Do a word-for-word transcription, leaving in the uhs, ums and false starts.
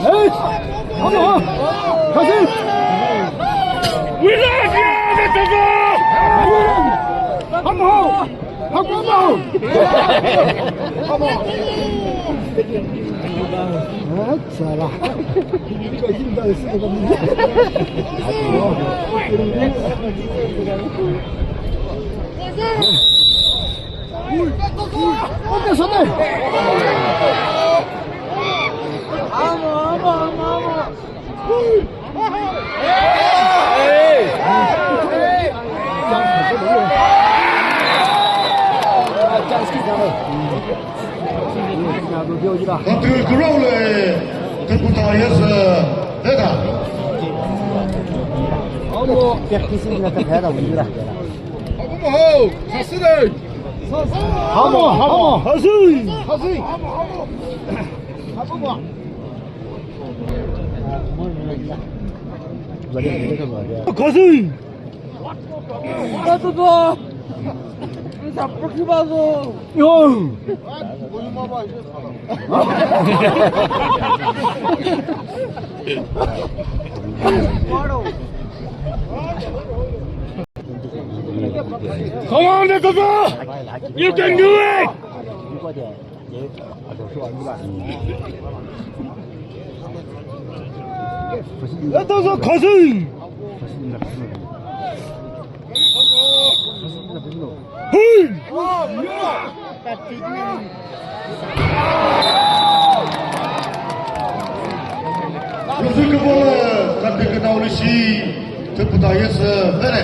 Hey! Come on! Come on! We love you, Mister Zo! Come on! Come on! Come on! Ah, salah. Tükrolü tüpüta yesü veda. Hamo, hamo, hazui, hazui. Hazui. Yo. Come on, Mister Zo! You can do it! Let us go, cousin! Hey! Küzü kübole, kati kina ulisi, tüpüta yesü, vere.